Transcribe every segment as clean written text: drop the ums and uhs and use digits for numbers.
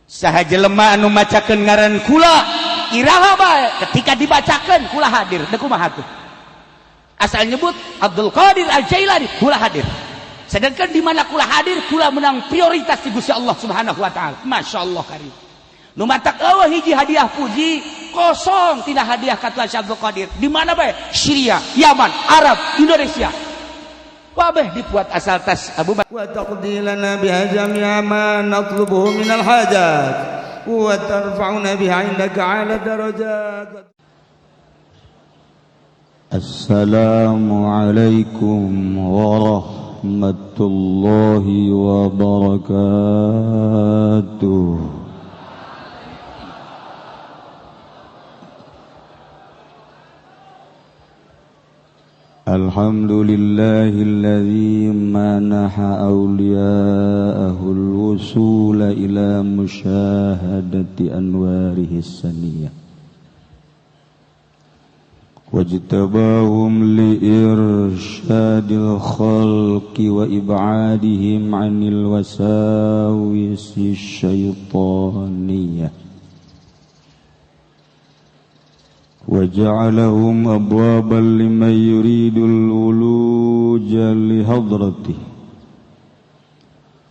Saha jelema anu macakeun ngaran kula iraha bae, ketika dibacakeun kula hadir. Deuk kumaha tuh? Asal nyebut Abdul Qadir Al Jailani, kula hadir. Sedangkan di mana kula hadir, kula menang prioritas di Gusti Allah Subhanahu wa taala. Masya Allah karim. Nu matak eueuh hiji hadiah puji kosong tina hadiah ka Tuhan Abdul Qadir. Di mana bae? Syria, Yaman, Arab, Indonesia. Kabeh dibuat asal tas Abu Bakar. وتقضي لنا بها جميع ما نطلبه من الحاجات وترفعنا بها عندك أعلى الدرجات. السلام عليكم ورحمة الله وبركاته. الحمد لله الذي منح أولياءه الوصول إلى مشاهدة أنواره السنية واجتباهم لإرشاد الخلق وإبعادهم عن الوساوس الشيطانية وجعلهم أبوابا لمن يريد الولوج لحضرته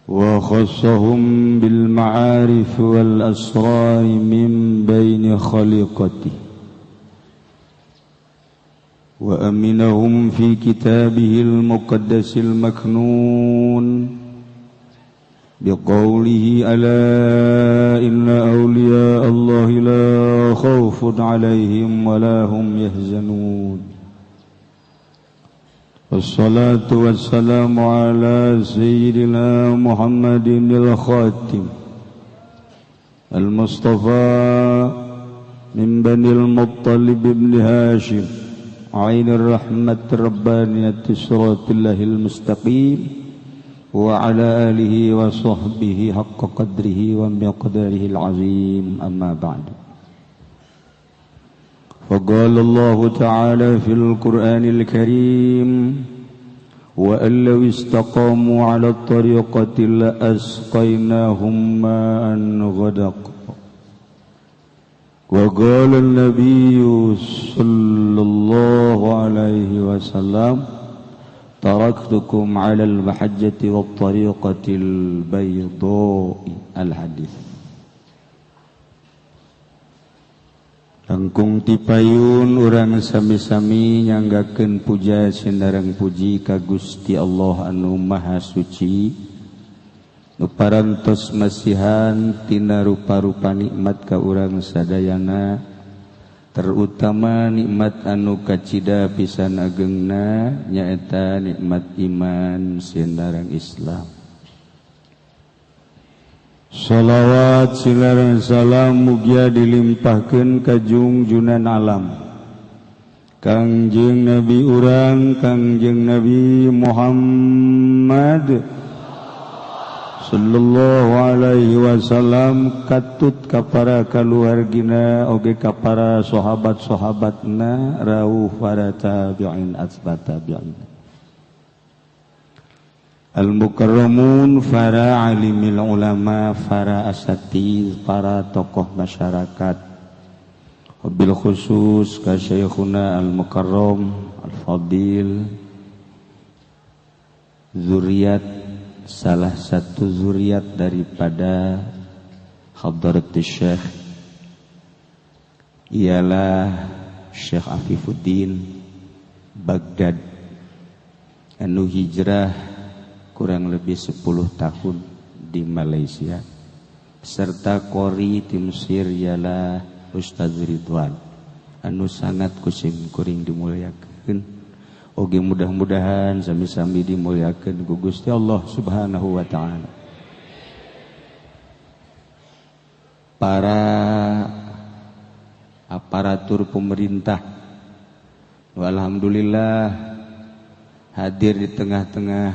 وخصهم بالمعارف والأسرار من بين خليقته وأمنهم في كتابه المقدس المكنون بقوله ألا إن أولياء الله لا خوف عليهم ولا هم يحزنون. والصلاة والسلام على سيدنا محمد الخاتم المصطفى من بني المطلب بن هاشم عين الرحمة الربانية صراط الله المستقيم وعلى آله وصحبه حق قدره ومقداره العظيم. أما بعد، فقال الله تعالى في القرآن الكريم: وأن لو استقاموا على الطريقة لأسقيناهم ماء غدقا. وقال النبي صلى الله عليه وسلم: تركتكم على المحجة والطريقة البيضاء. الحديث. Langkung tipayun urang sami-sami nyanggakeun puja sinareng puji ka Gusti Allah anu Maha Suci, nu parantos masihan tina rupa-rupa nikmat ka urang sadayana, terutama nikmat anu kacida pisan agengna, nyaeta nikmat iman sinareng Islam. Shalawat silareng salam mugia dilimpahkeun ka jungjunan alam Kangjeng Nabi urang, Kangjeng Nabi Muhammad sallallahu alaihi wasallam, katut ka para kaluargina oge ka para sahabat-sahabatna, rauh para tabi'in atba tabi'in, al-mukarramun, para alimil ulama, para asatiz, para tokoh masyarakat, wabil khusus ka syekhuna al-mukarram al-fadil, zuriat, salah satu zuriat daripada Hadratus Syekh ialah Syekh Afifuddin Baghdad anu hijrah kurang lebih 10 tahun di Malaysia, serta qori di Mesir ialah Ustaz Ridwan anu sangat kusim kuring dimuliakeun. Oge mudah-mudahan sami-sami dimuliakeun ku Gusti Allah Subhanahu wa taala. Para aparatur pemerintah, alhamdulillah hadir di tengah-tengah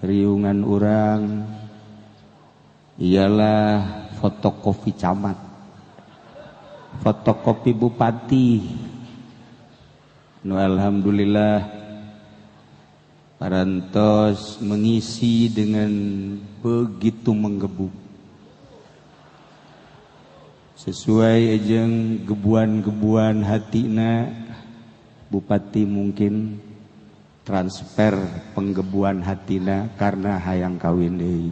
riungan urang ialah fotokopi camat, fotokopi bupati. Nu alhamdulillah parantos mengisi dengan begitu menggebu. Sesuai jeung gebuan-gebuan hatina bupati, mungkin transfer penggebuan hatina karena hayang kawin deui.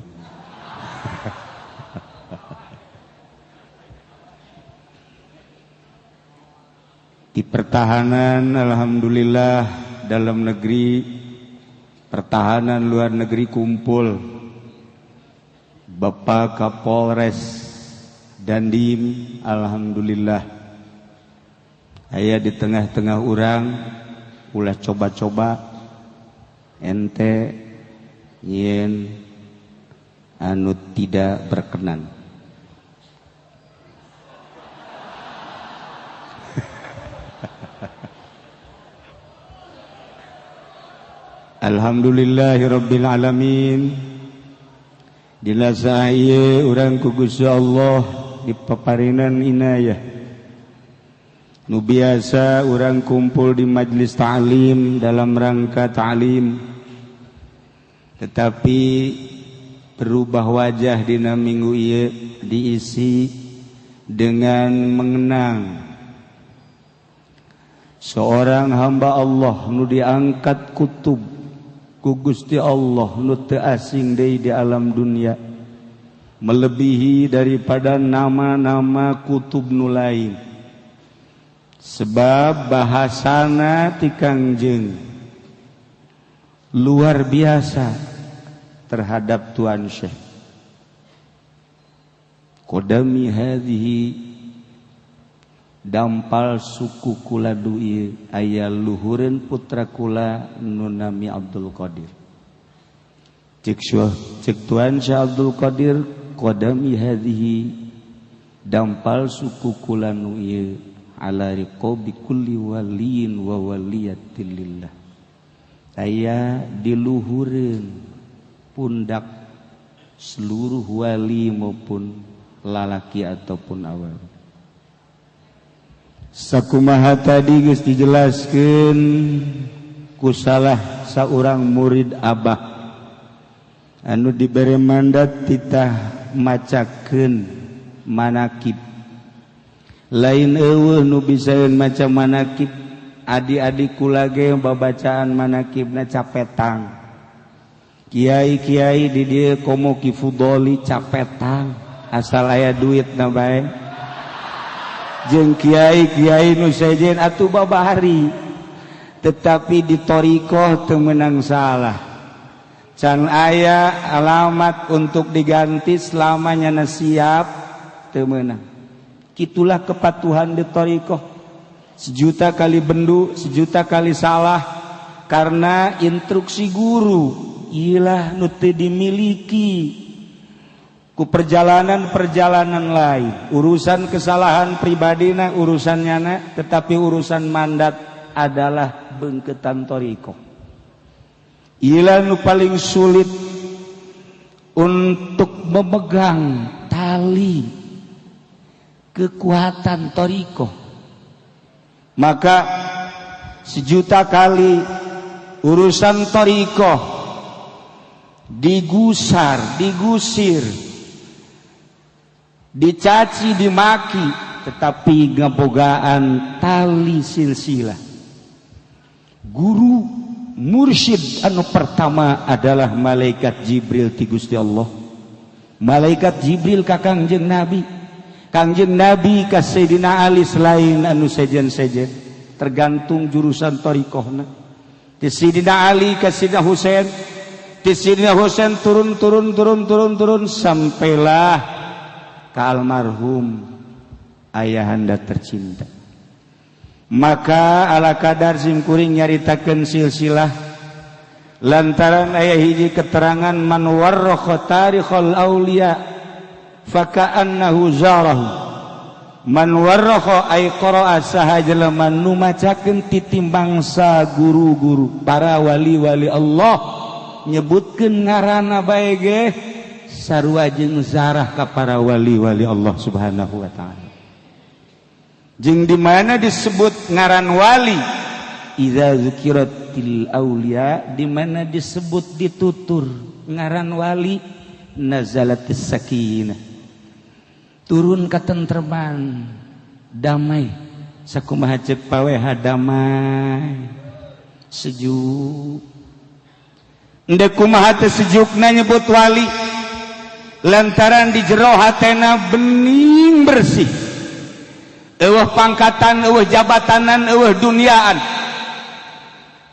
Di pertahanan, alhamdulillah, dalam negeri, pertahanan luar negeri kumpul. Bapak Kapolres, Dandim, alhamdulillah aya di tengah-tengah urang. Ulah coba-coba ente yen anu tidak berkenan. Alhamdulillahirabbil alamin. Dina sae urang ku Gusti Allah dipaparinan inayah. Nu biasa urang kumpul di majlis ta'lim dalam rangka ta'lim, tetapi berubah wajah dina minggu ieu diisi dengan mengenang seorang hamba Allah nu diangkat kutub ku Gusti Allah, nu teu asing deui di alam dunia, melebihi daripada nama-nama kutub nu lain, sebab bahasana ti Kangjeng luar biasa terhadap Tuan Syekh. Qadami hadhihi, dampal suku kula du'i aya luhureun putra kula nu nami Abdul Qadir. Cek cek Tuan Syekh Abdul Qadir, qadami hadhihi, dampal suku kula nu ieu, ala riqabi kulli waliyin wa waliyatin lillah, aya diluhureun pundak seluruh wali maupun lalaki ataupun awewe. Sakumaha tadi geus dijelaskeun ku salah saurang murid abah anu dibere mandat titah macakeun manakib. Lain eueuh nu bisaeun maca manakib, adi-adi kula ge babacaan manakibna capetang. Kiai-kiai di dieu komo Ki Fudoli capetang, asal aya duitna bae. Jeung kiai-kiai nu sejen atuh babari, tetapi di thariqah teu meunang salah. Can aya alamat untuk diganti selamanya na siap teu meunang. Itulah kepatuhan di thariqah. Sejuta kali bendu, sejuta kali salah, karena instruksi guru ilah nu teu dimiliki ku perjalanan-perjalanan lain. Urusan kesalahan pribadina urusannya na, tetapi urusan mandat adalah bengketan thariqah. Ilah nu paling sulit untuk memegang tali kekuatan thariqah. Maka sejuta kali urusan thariqah digusar, digusir, dicaci, dimaki, tetapi ngabogaan tali silsilah. Guru mursyid anu pertama adalah malaikat Jibril ti Gusti Allah. Malaikat Jibril ka Kangjeng Nabi, Kangjeng Nabi ka Sayyidina Ali, selain anu sejen-sejen tergantung jurusan thariqahna. Ti Sayyidina Ali ka Sayyidina Husain, ti Sayyidina Husain turun turun turun turun turun sampailah ka almarhum ayahanda tercinta. Maka ala kadar simkuring nyaritakeun silsilah lantaran aya hiji keterangan, man warrakha tarikhal auliya faka'annahu zarahu. Man warrakha ay qara'a, saha jelema nu macakeun titimbangsa guru-guru para wali-wali Allah, nyebutkeun ngaranna bae ge sarua jeung zarah ka para wali-wali Allah Subhanahu wa taala. Jeung di mana disebut ngaran wali, idza dzukiratil auliya, di mana disebut ditutur ngaran wali, nazalatis sakinah. Turun katentreman, damai, sakumaha ceuk paweha, damai, sejuk. Ndek kumaha teu sejukna nyebut wali, lantaran di jero hatena bening, bersih, euweuh pangkatan, euweuh jabatanan, euweuh duniaan,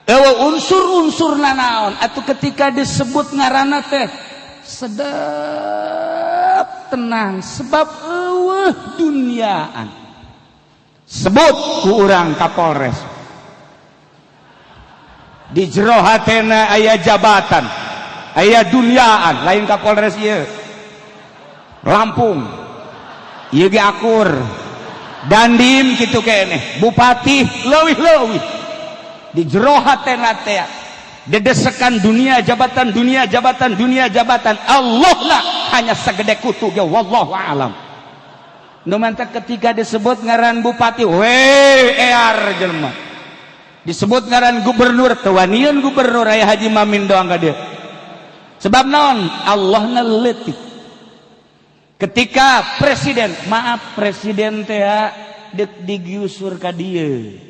euweuh unsur-unsur nanaon. Atau ketika disebut ngaranna teh sedap, tenang, sebab euweuh duniaan. Sebut ku urang Kapolres, di jero hatena aya jabatan, aya duniaan. Lain Kapolres ieu Lampung, ieu ge akur Dandim kitu keneh, bupati leuwih-leuwih, di jero hatena teh dedesekan dunia, jabatan dunia, jabatan dunia, jabatan. Allah lah hanya segede kutu ge, wallahu alam. Nu mantak ketika disebut ngaran bupati we ear jelema, disebut ngaran gubernur teu wanian. Gubernur aya Haji Mamin doang ka dia. Sebab naon? Allah leutik. Ketika presiden, maaf, presiden teh dek digiusur ka dieu.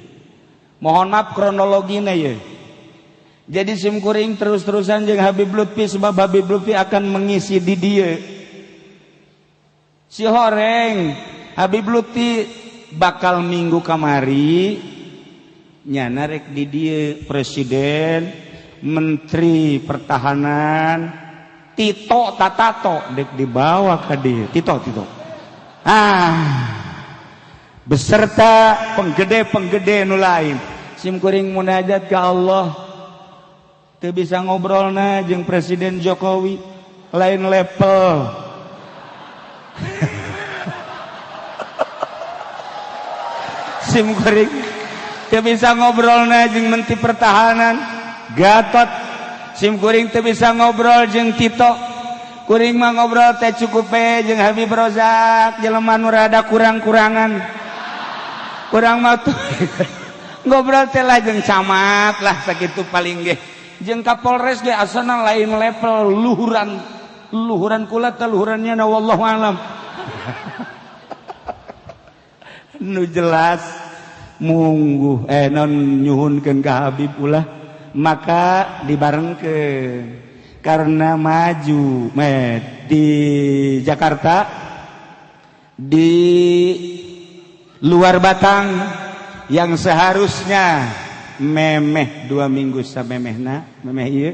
Mohon maaf, kronologina ye. Jadi sim kuring terus-terusan jeung Habib Lutfi, sebab Habib Lutfi akan mengisi di dieu. Si horeng Habib Lutfi bakal minggu kamari nyana rek di dieu, presiden, menteri pertahanan, Tito Tatato dek dibawa ke dieu. Tito, Tito, ah, beserta penggede-penggede nu lain. Sim kuring munajat ke Allah, teu bisa ngobrolna jeung Presiden Jokowi, lain level. Sim kuring teu bisa ngobrolna jeung Menteri Pertahanan Gatot. Sim kuring teu bisa ngobrol jeung Tito. Kuring mah ngobrol teh cukup we jeung Habib Rozak, jelema nu rada kurang-kurangan. Kurang mah tuh ngobrol teh lah jeung camat lah, sakitu paling ge. Jeung Kapolres ge asana lain level, luhuran luhuran kula teh, luhurannya na, wallahu alam. Nu jelas mungguh non nyuhunkeun ka Habib ulah maka dibarengkeun karena maju di Jakarta, di luar Batang, yang seharusnya memeh 2 minggu samemehna memeh ieu,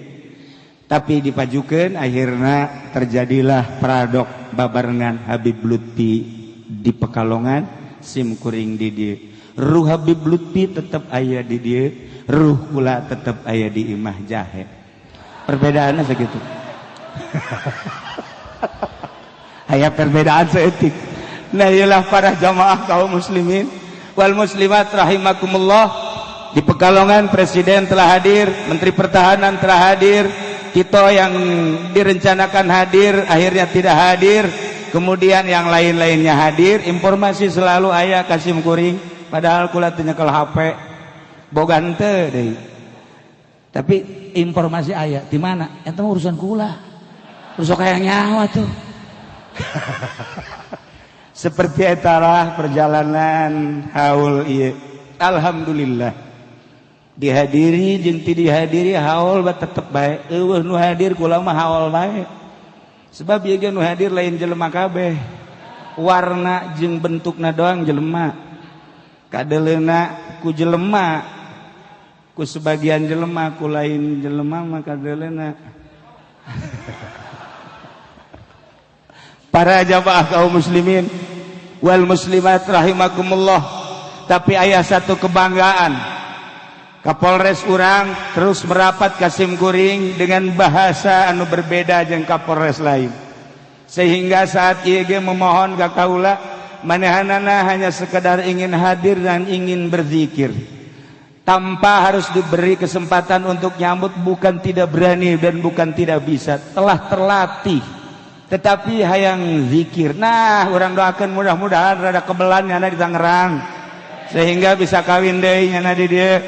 tapi dipajukeun. Akhirnya terjadilah paradok babarengan Habib Lutfi di Pekalongan, sim kuring di dieu. Ruh Habib Lutfi tetap aya di dieu, ruh kula tetap aya di Imah Jahe. Perbedaannya segitu. Aya perbedaan seetik. Nah, iyalah, para jamaah kaum muslimin wal muslimat rahimakumullah, di Pekalongan presiden telah hadir, menteri pertahanan telah hadir, Tito yang direncanakan hadir akhirnya tidak hadir, kemudian yang lain-lainnya hadir. Informasi selalu aya ka sim kuring, padahal kula teu nyekel HP, boga henteu deui. Tapi informasi aya di mana eta mah urusan kula, urusan kayak nyawa tuh. Seperti etalah perjalanan haul ieu. Alhamdulillah, dihadiri jeung teu dihadiri haul ba tetep bae. Euweuh nu hadir, kula mah haul bae, sebab ieu ge nu hadir lain jelema kabeh, warna jeung bentukna doang jelema, kadeleuna ku jelema, ku sebagian jelema, ku lain jelema mah kadeleuna. Para jamaah kaum muslimin wal muslimat rahimakumullah, tapi aya satu kebanggaan. Kapolres urang terus merapat ka sim kuring dengan bahasa anu berbeda jeung Kapolres lain, sehingga saat ieu ge memohon ka kaula, manehanana hanya sekedar ingin hadir dan ingin berzikir tanpa harus diberi kesempatan untuk nyambut. Bukan tidak berani dan bukan tidak bisa, telah terlatih, tetapi hayang zikir. Nah, urang doakan mudah-mudahan rada kebelan nyana di Tangerang sehingga bisa kawin deui nyana di dieu.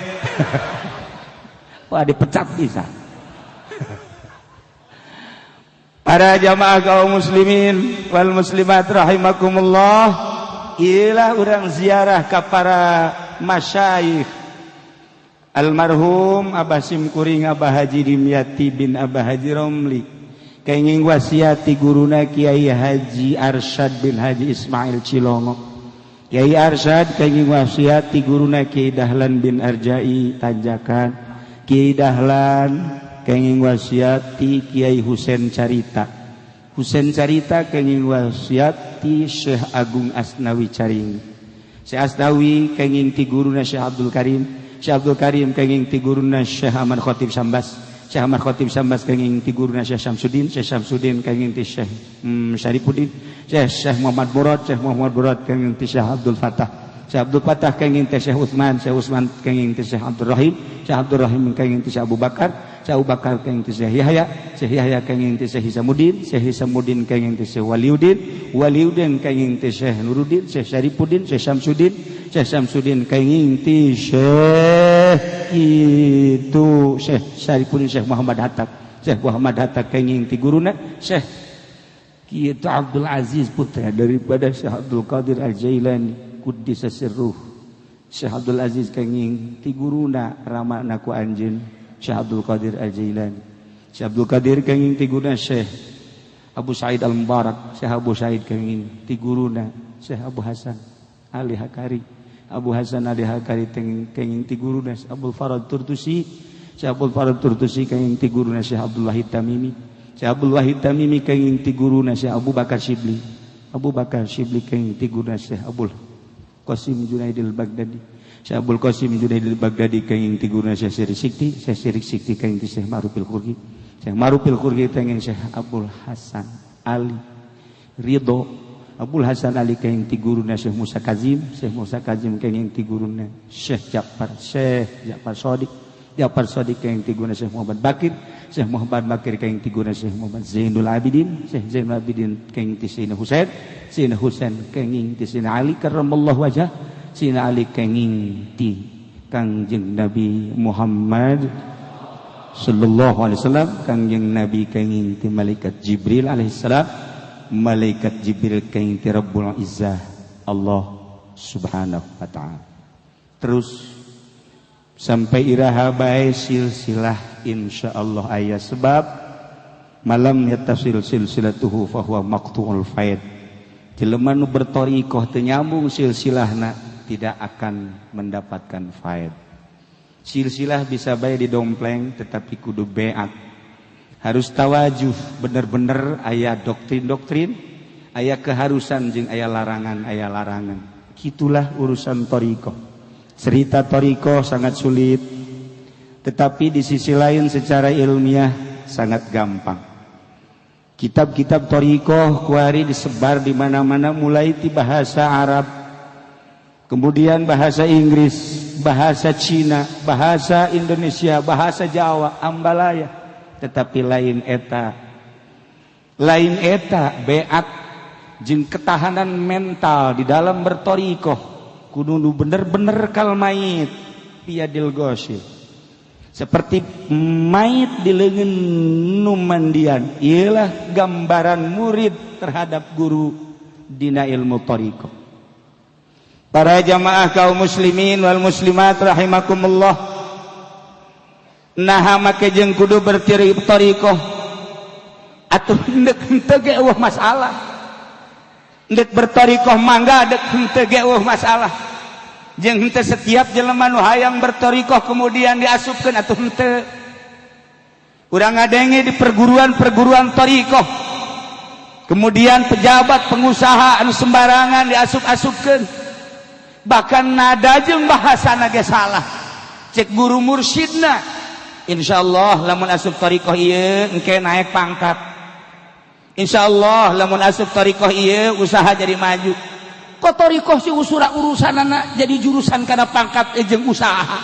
Wah, dipecat bisa. Para jamaah kaum muslimin wal muslimat rahimakumullah, ilah urang ziarah ka para masyayikh. Almarhum Abah Simkuring, Abah Haji Dimyati bin Abah Haji Romli, kenging wasiat ti guruna Kiai Haji Arsyad bin Haji Ismail Cilongok. Kiai Arsyad kenging wasiat ti guruna Kiai Dahlan bin Arjai Tanjakan. Kiai Dahlan kenging wasiat ti Kiai Husen Carita. Husen Carita kenging wasiat ti Syekh Agung Asnawi Caring. Syekh Asnawi kenging ti guruna Syekh Abdul Karim. Syekh Abdul Karim kenging ti guruna Syekh Ahmad Khatib Sambas. Syekh Ahmad Khatib Sambas kenging ti guruna Syekh Syamsuddin. Syekh Syamsuddin kenging ti Syekh Syarifuddin, Syekh Syekh Muhammad Murad. Syekh Muhammad Murad kenging ti Syekh Abdul Fatah. Syekh Abdul Fatah kenging ti Syekh Utsman. Syekh Utsman kenging ti Syekh Abdul Rahim. Syekh Abdul Rahim kenging ti Syekh Abu Bakar. Syekh Abu Bakar kenging ti Syekh Yahya. Syekh Yahya kenging ti Syekh Hisamuddin. Syekh Hisamuddin kenging ti Syekh Waliuddin. Waliuddin kenging ti Syekh Nuruddin, Syekh Syarifuddin, Syekh Syamsuddin. Syekh Syamsuddin kenging ti Syekh itu Syekh Syarifuddin, Syekh Muhammad Hatta. Syekh Muhammad Hatta kenging ti guruna Syekh Kiai Abdul Aziz, putra daripada Syekh Abdul Qadir Al-Jailani Quddisa sirruh. Syekh Abdul Aziz kenging ti guruna ramana ku anjeun, Syekh Abdul Qadir Al-Jailani. Syekh Abdul Qadir kenging ti guruna Syekh Abu Said Al-Mubarak. Syekh Abu Said kenging ti guruna Syekh Abu Hasan Ali Hakari. Abu Hasan Ali Hakari kenging ti guruna Syekh Abdul Farad Turtusi. Syekh Abdul Farad Turtusi kenging ti guruna Syekh Abdul Wahid Tamimi. Syekh Abdul Wahid Tamimi kenging ti guruna Syekh Abu Bakar Shibli. Abu Bakar Shibli kenging ti guruna Syekh Abul Qasim Junaidil Baghdadi. Syekh Abul Qasim Junaidil Baghdadi kenging ti guruna Syekh Siri Sikti. Syekh Siri Sikti kenging ti Syekh Ma'rufil Qurhi. Syekh Ma'rufil Qurhi kenging Syekh Abul Hasan Ali Ridho. Abul Hasan Ali kenging ti guruna Syekh Musa Kazim. Syekh Musa Kazim kenging ti guruna Syekh Ja'far, Syekh Ja'far Shadiq. Ja'far Shadiq kenging ti guruna Syekh Muhammad Bakir. Syekh Muhammad Bakir kenging ti guruna Syekh Muhammad Zainul Abidin. Syekh Zainul Abidin kenging ti Sayyidina Husain. Sayyidina Husain kenging ti Sayyidina Ali karramallahu wajah. Sayyidina Ali kenging ti Kangjeng Nabi Muhammad sallallahu alaihi wasallam. Kangjeng Nabi kenging ti malaikat Jibril alaihissalam. Malaikat Jibril kenging ti Rabbul Izzah Allah Subhanahu wa taala. Terus sampai iraha bae silsilah, insyaallah aya, sebab man lam yattasil silsilatuhu fahuwa maqtu'ul faid. Jelema nu bertorikoh teu nyambung silsilahna tidak akan mendapatkan faid. Silsilah bisa bae didompleng, tetapi kudu beat, harus tawajuh bener-bener, aya doktrin-doktrin, aya keharusan jeung aya larangan, aya larangan. Gitulah urusan torikoh. Cerita torikoh sangat sulit, tetapi di sisi lain secara ilmiah sangat gampang. Kitab-kitab torikoh kuari disebar di mana-mana, mulai di bahasa Arab, kemudian bahasa Inggris, bahasa Cina, bahasa Indonesia, bahasa Jawa, ambalaya. Tetapi lain eta, lain eta beat jeung ketahanan mental di dalam bertorikoh kudu nu bener-bener kal mayit biyadil ghasil, seperti mayit di leungeun nu mandian. Ialah gambaran murid terhadap guru dina ilmu torikoh. Para jamaah kaum muslimin wal muslimat rahimakumullah, nah, make jeung kudu bertorikoh atuh, ndek henteu ge euweuh masalah. Ndek bertorikoh mangga, dek henteu ge euweuh masalah. Jeung henteu setiap jelema nu hayang bertorikoh kemudian diasupkeun, atuh henteu. Urang ngadenge di perguruan-perguruan torikoh, kemudian pejabat, pengusaha anu sembarangan diasup-asupkeun, bahkan nada jeung bahasana ge salah. Cek guru mursyidna, insyaallah lamun asup torikoh ieu engke naik pangkat, insyaallah lamun asup torikoh ieu usaha jadi maju. Kok torikoh si usura urusanana jadi jurusan kana pangkat jeung usaha?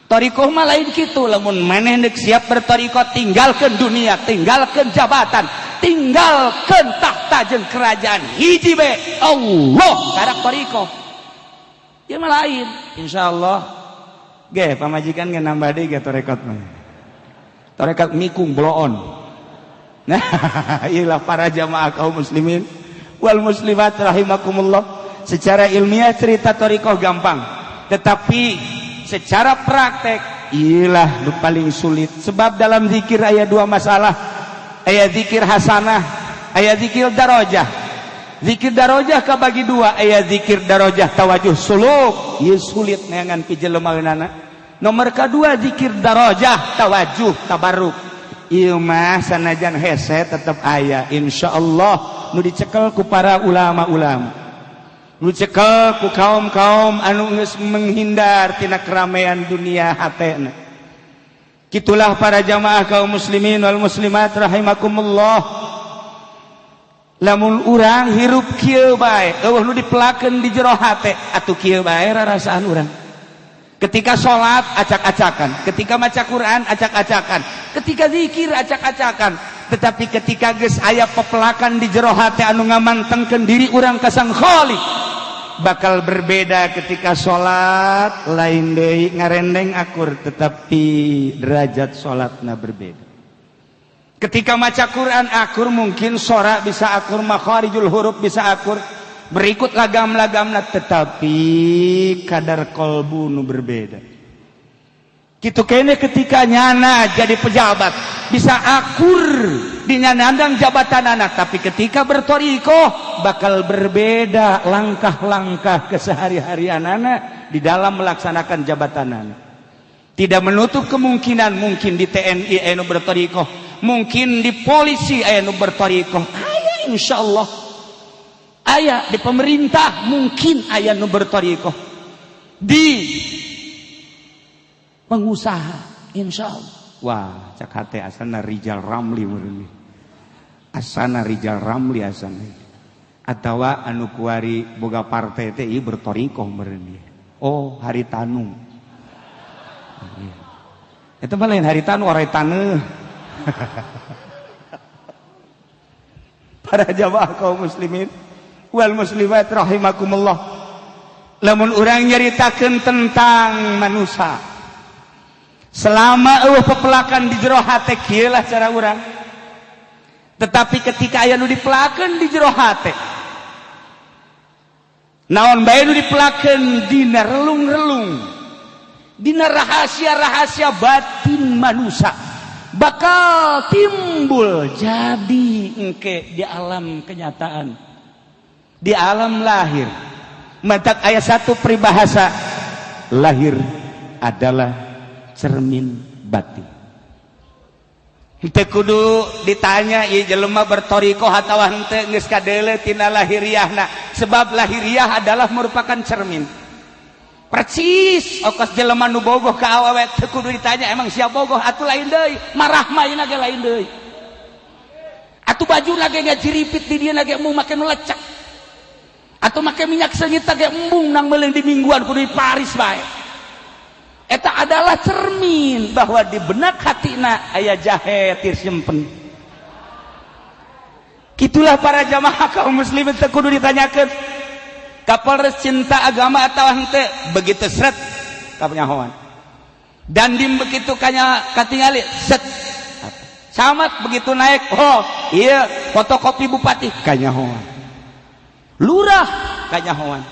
Torikoh mah lain kitu. Lamun maneh deuk siap bertorikoh, tinggalkeun dunia, tinggalkeun jabatan, tinggalkeun tahta jeung kerajaan, hiji be Allah, karak torikoh. Ieu mah lain. Insyaallah ge pamajikan ge nambah deui ge torekat mah, torekat mikung bloon. Nah, iyalah para jamaah kaum muslimin wal muslimat rahimakumullah. Secara ilmiah cerita thoriqoh gampang, tetapi secara praktek iyalah nu paling sulit, sebab dalam zikir aya dua masalah: aya zikir hasanah, aya zikir darajah. Zikir darajah kabagi dua: aya zikir darajah tawajuh suluk, ieu sulit neangan ku jelema. Nomor kedua, zikir darajah tawajuh tabarruk. Ieu mah sanajan hese tetep aya, insyaallah, nu dicekel ku para ulama-ulama, nu cekel ku kaum-kaum anu geus menghindar tina keramaian dunia hatena. Kitulah para jamaah kaum muslimin wal muslimat rahimakumullah. Lamun urang hirup kieu bae, euweuh nu dipelakeun di jero hate, atuh kieu bae rarasaan urang. Ketika sholat acak-acakan, ketika maca Quran acak-acakan, ketika zikir acak-acakan. Tetapi ketika geus aya pepelakan di jero hate anu ngamantengkeun diri urang ka Sang Khalik, bakal berbeda. Ketika sholat lain deui, ngarendeng akur, tetapi derajat sholatna berbeda. Ketika maca Quran akur, mungkin sora bisa akur, makharijul huruf bisa akur, berikut lagam-lagamna, tetapi kadar kolbu nu berbeda. Gitu kene ketika nyana jadi pejabat, bisa akur di nyanandang jabatan anak, tapi ketika berthoriqoh bakal berbeda langkah-langkah kesehari-harian anak di dalam melaksanakan jabatan anak. Tidak menutup kemungkinan mungkin di TNI anu berthoriqoh, mungkin di polisi anu berthoriqoh, aya, insyaallah aya. Di pemerintah mungkin aya nu berthoriqoh, di pengusaha insyaallah. Wah, cak hate asana Rijal Ramli meureun, asana Rijal Ramli, asana atawa anu kuari boga partai teh ieu berthoriqoh meureun. Oh, Haritanu itu mah lain Haritanu, orai taneuh. Para jamaah kaum muslimin wal muslimat rahimakumullah, lamun urang nyaritakeun tentang manusia, selama euweuh pepelakan di jero hate, kieu lah cara urang. Tetapi ketika aya nu dipelakeun di jero hate, naon bae nu dipelakeun dina relung-relung, dina rahasia-rahasia batin manusia, bakal timbul jadi engke di alam kenyataan, di alam lahir. Matak aya satu peribahasa, lahir adalah cermin batin. Henteu kudu ditanya ieu jelema berthoriqoh atawa henteu, geus kadeuleu tina lahiriahna, sebab lahiriah adalah merupakan cermin percis. Okos jelema nu bogoh ka awewe, teu kudu ditanya emang siap bogoh atuh lain deui, marah mah ayeuna ge lain deui atuh, baju ge ngajiripit di dieu ge embung make nu lecek atau make minyak seungit ge embung, nang meuleung di mingguan kudu di Paris bae. Eta adalah cermin bahwa di benak hatina aya jahe tir simpen. Itulah para jamaah kaum muslimin, teu kudu ditanyakeun Kapolres cinta agama atau henteu, begitu seret kapenyahoan dandim, begitu kanya katingali set, camat begitu naik, oh iya, fotokopi bupati kanyahoan, lurah kanyahoan,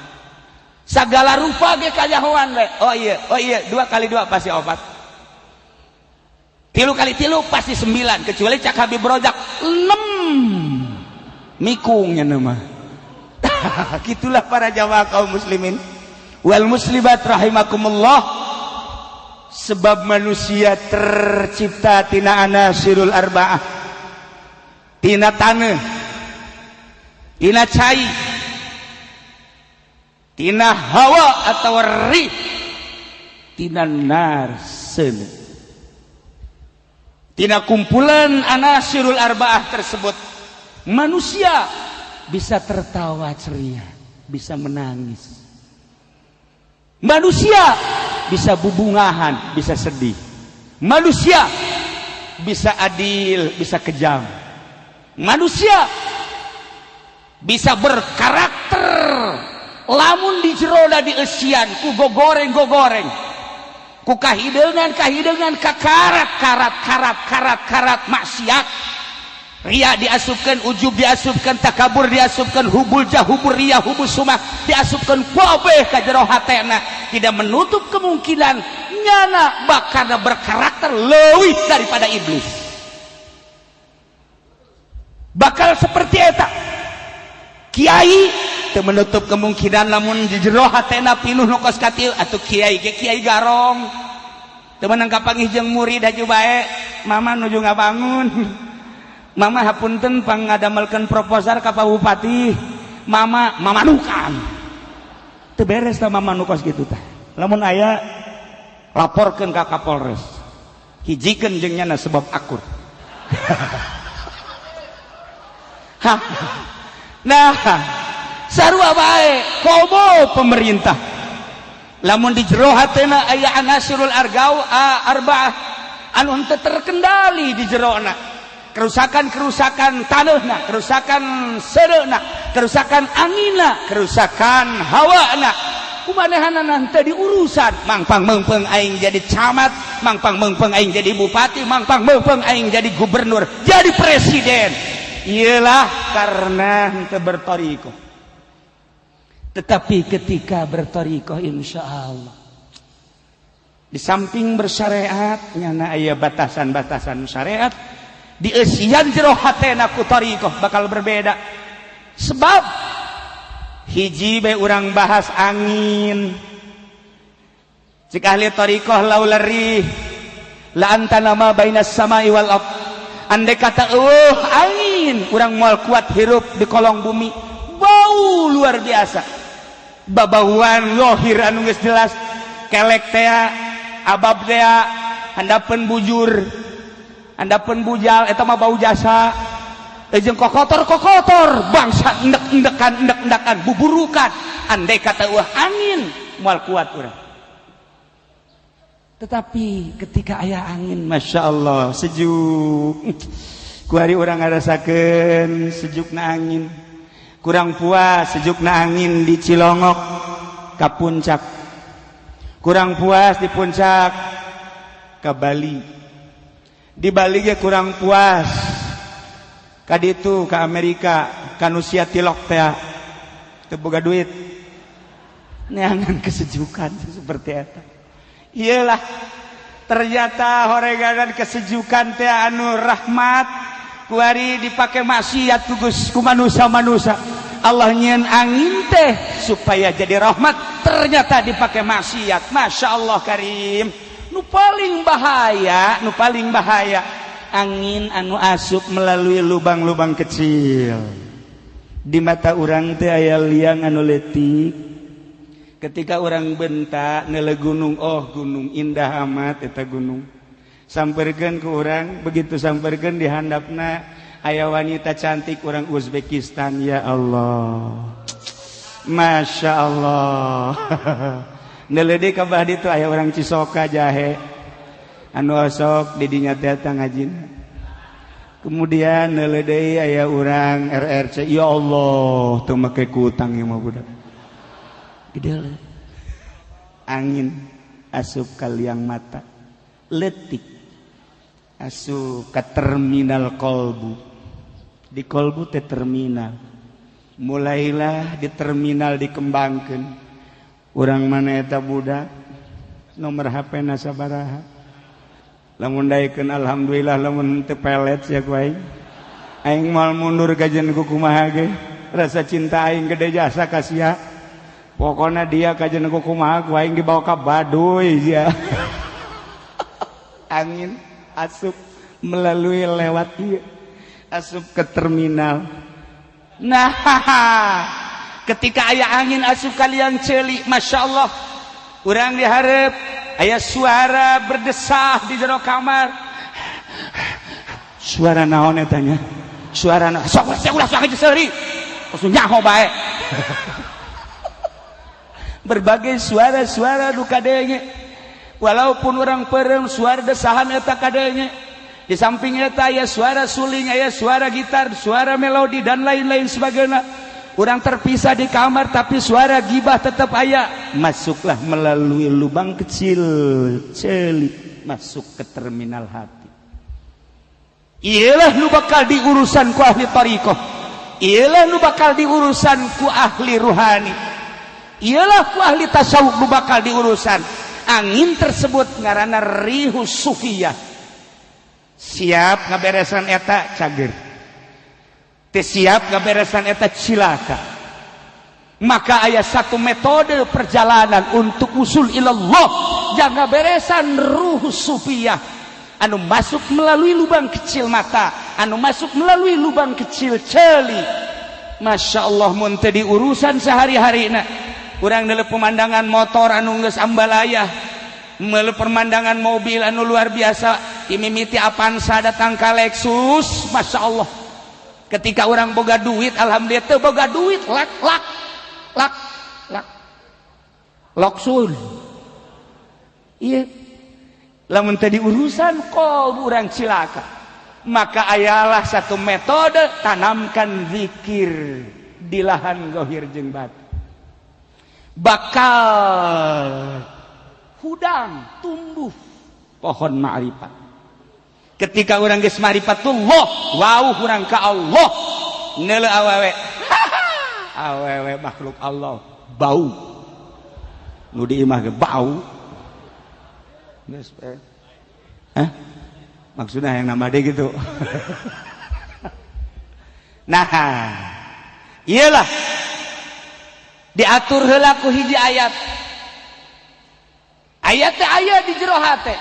segala rupa ge kanyahoan we. Oh iya, oh iya, dua kali dua pasti opat, tilu kali tilu pasti sembilan, kecuali cak Habib Rojak enam, mikungnya nama. Gitulah para jamaah kaum muslimin wal muslimat rahimakumullah, sebab manusia tercipta tina anasirul arba'ah, tina tanah, tina cai, tina hawa atau rih, tina nar seuneu. Tina kumpulan anasirul arba'ah tersebut manusia bisa tertawa ceria, bisa menangis, manusia bisa bubungahan, bisa sedih, manusia bisa adil, bisa kejam, manusia bisa berkarakter. Lamun di jeroda dieusian ku gogoreng gogoreng, ku kahideungan kahideungan, kakarat karat karat karat karat maksiat. Ria diasupkan, ujub diasupkan, takabur diasupkan, hubbul jah, hubbur ria, hubbus sum'ah diasupkan kabeh ka jero hatena. Tidak menutup kemungkinan nyana bakal berkarakter leuwih daripada iblis, bakal seperti eta. Kiai teu menutup kemungkinan lamun di jero hatena pinuh nu kos kitu atau kiai ge kiai garong, teu meunang kapanggih jeung murid. Haju bae, Mama nuju ngabangun. Mama, hapunten, pangadamelkeun proposal ka Pak Bupati. Mama mamanukan teu beres tah. Mama nu kos kitu tah, lamun aya laporkeun ka Kapolres, hijikeun jeung nyana sebab akur. Hah. Nah, sarua bae komo pemerintah, lamun di jero hatena aya anasirul argau arbaah anu henteu terkendali di jerona, kerusakan-kerusakan tanahna, kerusakan sereuna, kerusakan angina, kerusakan hawana, kumanehanana henteu diurusan. Mangpang meungpeung aing jadi camat, mangpang meungpeung aing jadi bupati, mangpang meungpeung aing jadi gubernur, jadi presiden. Iyalah, karena henteu bertorikoh. Tetapi ketika bertorikoh, insya Allah di samping bersyariat, nyana aya batasan-batasan syariat, dieusian jero hatena ku thariqah bakal berbeda. Sebab hiji be urang bahas angin, cik ahli thariqah, laular rih la antana ma bainas samai wal ard. Andai kata eueuh angin, urang moal kuat hirup di kolong bumi. Bau luar biasa, babauan lohir anu geus jelas, kelek tea, abab tea, handapeun bujur, handapeun bujal, eta mah bau jasa jeung kokotor-kokotor, bangsa endek-endekan, endek-endekan, buburukan. Andai kata eueuh angin, moal kuat urang. Tetapi ketika aya angin, Masya Allah, sejuk. Kuari urang ngarasakeun sejukna angin. Kurang puas sejukna angin di Cilongok ka puncak, kurang puas di puncak ke Bali, di Bali ge kurang puas ka ditu ke Amerika, ka nu sia tilok teh, teu boga duit, neangan kesejukan seperti eta. Iyalah, ternyata horeganan kesejukan teh anu rahmat, kuari dipakai maksiat tugus ku manusia-manusia. Allah nyieun angin teh supaya jadi rahmat, ternyata dipakai maksiat. Masya Allah karim. Nu paling bahaya, nu paling bahaya angin anu asup melalui lubang-lubang kecil. Di mata urang teh aya liang anu letik. Ketika urang bentak nele gunung, oh, gunung indah amat eta gunung, samperkeun ke urang. Begitu samperkeun, di handapna aya wanita cantik orang Uzbekistan. Ya Allah, Masya Allah. Nele ka bah ditu aya orang Cisoka jahe anu osok didinya datang ngajina. Kemudian neuleuh deui, aya urang RRC. Ya Allah, teu make kutang ieu mah budak gede. Angin asup ka liang mata letik, asup ke terminal kolbu. Di kolbu teh terminal. Mulailah di terminal dikembangkan. Urang mana eta budak, nomor HP na sabaraha? Lamun daekeun, alhamdulillah. Lamun teu, pelet sia ku aing. Aing moal mundur kajen ku kumaha ge. Rasa cinta aing gede jasa ka sia. Pokoknya dia kajen ku kumaha ku aing dibawa ka Baduy ya. Angin asup melalui lewat ieu, asup ke terminal. Nah, ketika aya angin asup ka liang ceuli, Masya Allah, urang diharap aya suara berdesah di jero kamar. Suara naon eta nya? Suara naon? Sok ulah, sok seuri, langsung nyaho bae. Berbagai suara-suara nu kadenge, walaupun urang perem, suara desahan eta kadenge. Di samping eta aya suara suling, aya suara gitar, suara melodi, dan lain-lain sebagainya. Urang terpisah di kamar, tapi suara gibah tetap aya. Masuklah melalui lubang kecil celik, masuk ke terminal hati. Iyalah nu bakal diurusan ku ahli tariqah, iyalah nu bakal diurusan ku ahli ruhani, iyalah ku ahli tasawuf nu bakal diurusan. Angin tersebut ngaranna rihus sufiyah. Siap ngaberesan eta, cager. Teu siap ngaberesan eta, cilaka. Maka aya satu metode perjalanan untuk usul ilallah, jangan beresan ruh sufiyah anu masuk melalui lubang kecil mata, anu masuk melalui lubang kecil celi. Masya Allah, mun teu diurusan sehari-hari, nah, kurang dalam pemandangan motor anu geus ambalayah, melalui pemandangan mobil anu luar biasa, imimiti Avanza datang ke Lexus. Masya Allah, ketika orang boga duit, alhamdulillah. Teu boga duit, lak lak lak lak loksul. Iya, lamun tadi urusan kol, urang cilaka. Maka ayalah satu metode, tanamkan zikir di lahan gohir jeung batu, bakal hudang tumbuh pohon ma'rifat. Ketika orang geus ma'rifatullah, wow, urang ka Allah, neuleu awewe, awewe makhluk Allah bau, nu di imah ge bau geus. Hah? Maksudnya yang nambah deh gitu. Nah, iyalah diatur heula ku hiji ayat. Ayat teh aya di jero hate.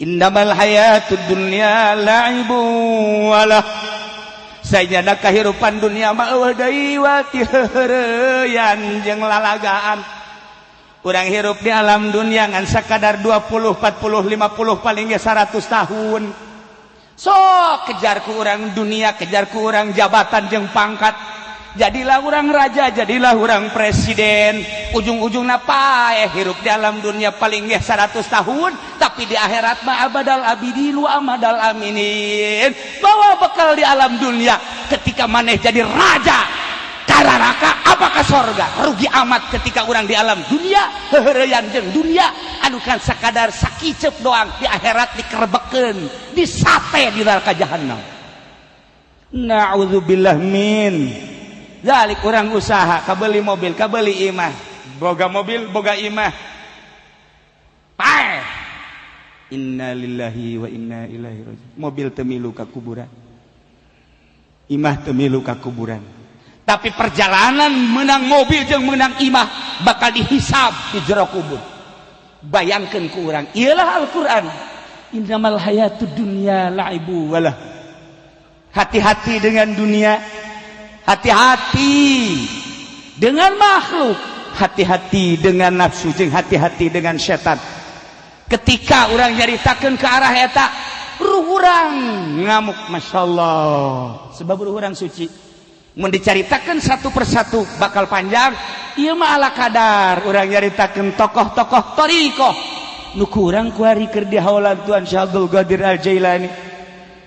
Innamal hayatud dunya la'ibu walah. Sajana kahirupan dunia mah euweuh deui wa tiheureyan jeung lalagaan. Urang hirup di alam dunia ngan sakadar 20, 40, 50, paling ge 100 tahun. So kejar ku urang dunia, kejar ku urang jabatan jeung pangkat. Jadilah orang raja, jadilah orang presiden. Ujung-ujungna paeh. Hirup di alam dunia paling ge 100 tahun, tapi di akhirat mah abadal abidin wa amadal aminin. Bawa bekal di alam dunia, ketika maneh jadi raja, ka neraka apa ka sorga? Rugi amat ketika orang di alam dunia heureuyan jeung dunia anu kan sakadar sakiceup doang, di akhirat dikerebekeun, disate di neraka jahanam. Na'udzubillah min dzalik. Urang usaha kabeli mobil, kabeli imah, boga mobil, boga imah, paeh. Innalillahi wa inna ilaihi rajiun. Mobil teu milu ka kuburan, imah teu milu ka kuburan, tapi perjalanan menang mobil jeung menang imah bakal dihisab di jero kubur. Bayangkan ku urang, iyalah Al-Quran, innamal hayatud dunya la'ibu walah. Hati-hati dengan dunia, hati-hati dengan makhluk, hati-hati dengan nafsu jeung hati-hati dengan setan. Ketika orang nyaritakeun ke arah eta, ruh urang ngamuk. Masya Allah, sebab ruh urang suci. Mun dicaritakeun satu persatu bakal panjang. Ieu mah ala kadar urang nyaritakeun tokoh-tokoh thariqah nu kurang kuari keur di haulan Tuan Syekh Abdul Qadir Al Jailani,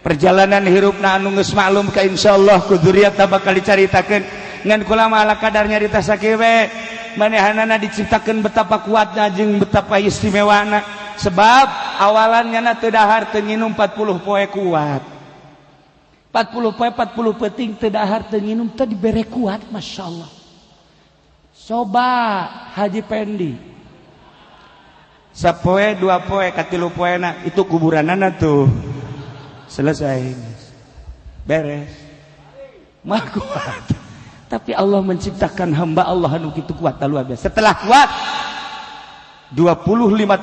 perjalanan hirupna anu geus maklum ka insyaallah ku dzurriatna bakal dicaritakeun. Ngan kula mah ala kadar nyarita sakieu we. Manehanana diciptakeun betapa kuatna jeung betapa istimewana, sebab awalannya na teu dahar teu nginum 40 poe kuat. 40 poe 40 peuting teu dahar teu nginum, teu dibere kuat. Masya Allah. Coba Haji Pendi, sapoe dua poe katilu poena itu kuburanana tuh selesai, beres mah kuat. Tapi Allah menciptakan hamba Allah anu kitu kuat, luar biasa. Setelah kuat 25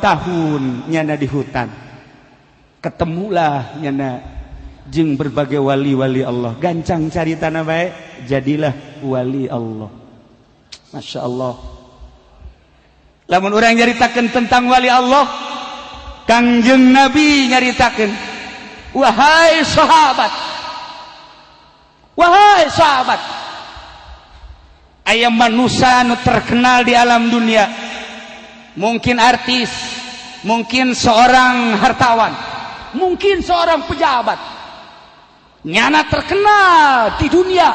tahun nyana di hutan, ketemulah nyana jeung berbagai wali-wali Allah. Gancang caritana bae, jadilah wali Allah. Masya Allah, lamun urang nyaritakeun tentang wali Allah, Kangjeng Nabi nyaritakeun, "Wahai sahabat, wahai sahabat, aya manusia nu terkenal di alam dunia, mungkin artis, mungkin seorang hartawan, mungkin seorang pejabat. Nyana terkenal di dunia,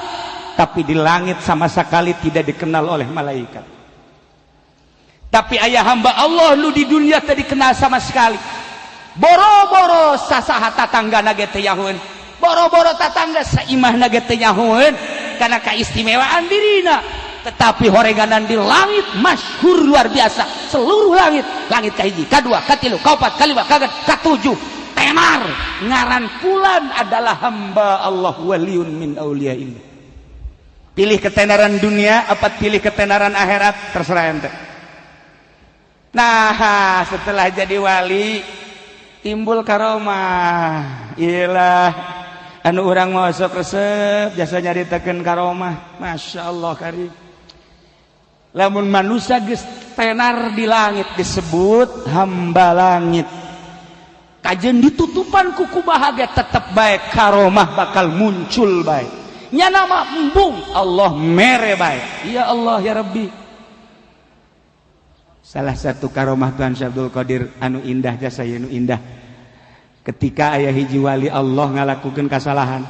tapi di langit sama sekali tidak dikenal oleh malaikat. Tapi aya hamba Allah nu di dunia teu dikenal sama sekali. Boro-boro sasaha tatangga ge teu nyahoeun, boro-boro tatangga saimahna ge teu nyahoeun karena keistimewaan dirina. Tetapi horeganan di langit masyhur luar biasa, seluruh langit, langit kahiji, kadua, katilu, kaopat, kalima, kagenep, katujuh, tenar ngaran fulan adalah hamba Allah, waliyun min auliyaillah. Pilih ketenaran dunia apa pilih ketenaran akhirat, terserah ente. Nah, setelah jadi wali timbul karomah. Iyalah, anu urang mau sok resep jasa nyaritakeun karomah. Masya Allah karim. Lamun manusia geus tenar di langit disebut hamba langit. Kajeun ditutupan ku kumaha ge tetep bae karomah bakal muncul bae. Nya nama embung. Allah mere bae. Ya Allah ya Rabbi. Salah satu karomah Tuhan Syekh Abdul Qadir anu indah, jasa anu indah, ketika aya hiji wali Allah ngalakukan kesalahan.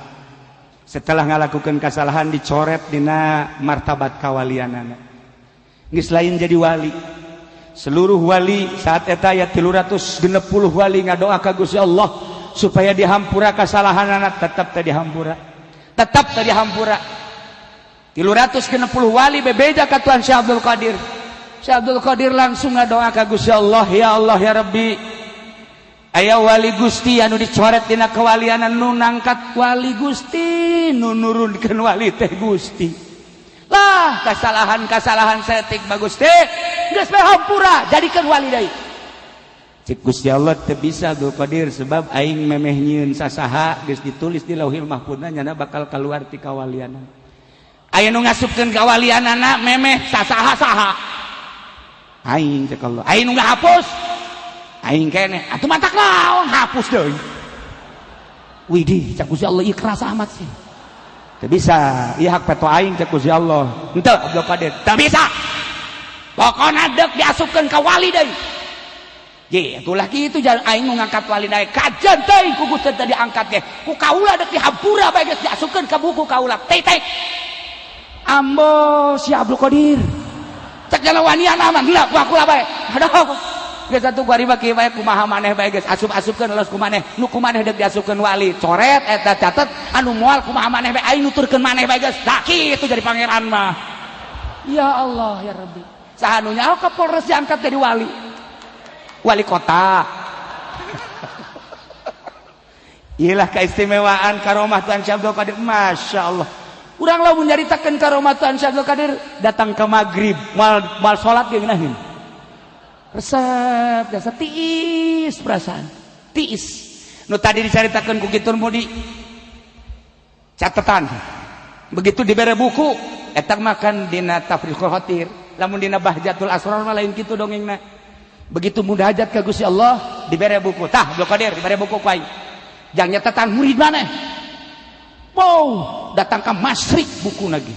Setelah ngalakukan kesalahan, dicoret dina martabat kawalianana, geus lain jadi wali. Seluruh wali saat eta aya 360 wali ngadoa ka Gusti Allah supaya dihampura kesalahanana. Tetap teu dihampura, tetap teu dihampura. 360 wali bebeja ka Tuhan Syekh Abdul Qadir. Syekh Abdul Qadir langsung ngadoa ka Gusti Allah, "Ya Allah ya Rabbi, aya wali Gusti anu dicoret dina kewalianan. Nu nangkat wali Gusti, nu nurunkeun wali teh Gusti. Lah, kesalahan-kesalahan saeutik mah Gusti geus bae hampura, jadikeun wali deui." Cek Gusti Allah, "Teu bisa, Abdul Qadir, sebab aing memeh nyieun sasaha geus ditulis di Lauhil Mahfudna nyana bakal keluar ti kawalianana." Aya nu ngasupkeun kawalianana memeh sasaha saha? "Aing," cek Allah. Aya nu ngahapus? "Aing keneh." Atuh matak naon hapus deui? Widih, cek Gusti Allah, ieu keras amat sih. "Teu bisa, ieu hak peto aing," cek Gusti Allah. Henteu, Abdul Qadir, teu bisa. Pokona deuk diasupkeun ka wali deui. Ye, itulah kitu jalan aing nu ngangkat wali naik. Kajeun teuing ku Gusti teu diangkat ge. Ku kaula deuk dihampura bae, geus diasupkeun ka buku kaula. Titik. Ambo si Abdul Qadir. Cek jalan wanian aman, heula ku aku lah bae. Aduh. Geus atuh kuari mah kieu bae, kumaha maneh bae geus asup-asupkeun los ku maneh. Nu ku maneh deuk diasupkeun wali, coret eta, catet anu moal kumaha maneh bae, aing nuturkeun maneh bae geus. Tah kitu jadi pangeran mah. Ya Allah ya Rabbi. Saha nu nyaho Kapolres diangkat jadi wali? Wali kota. Iyalah keistimewaan karomah Tuhan Syekh Abdul Qadir. Masya Allah. Urang lamun nyaritakeun karomah Tuhan Syekh Abdul Qadir datang ke maghrib mal mal salat ge ngeunaheun. Resep jasa tiis perasaan. Tiis. Nu tadi dicaritakeun ku kitur mudi catatan. Begitu dibere buku eta makan dina Tafriqul Khatir. Lamun dina Bahjatul Asrar mah lain kitu dongengna. Begitu munajat ka Gusti Allah dibere buku. Tah Abdul Qadir dibere buku ku aing. Jang nyatatan murid maneh. Wow, datang ke masyrik buku lagi.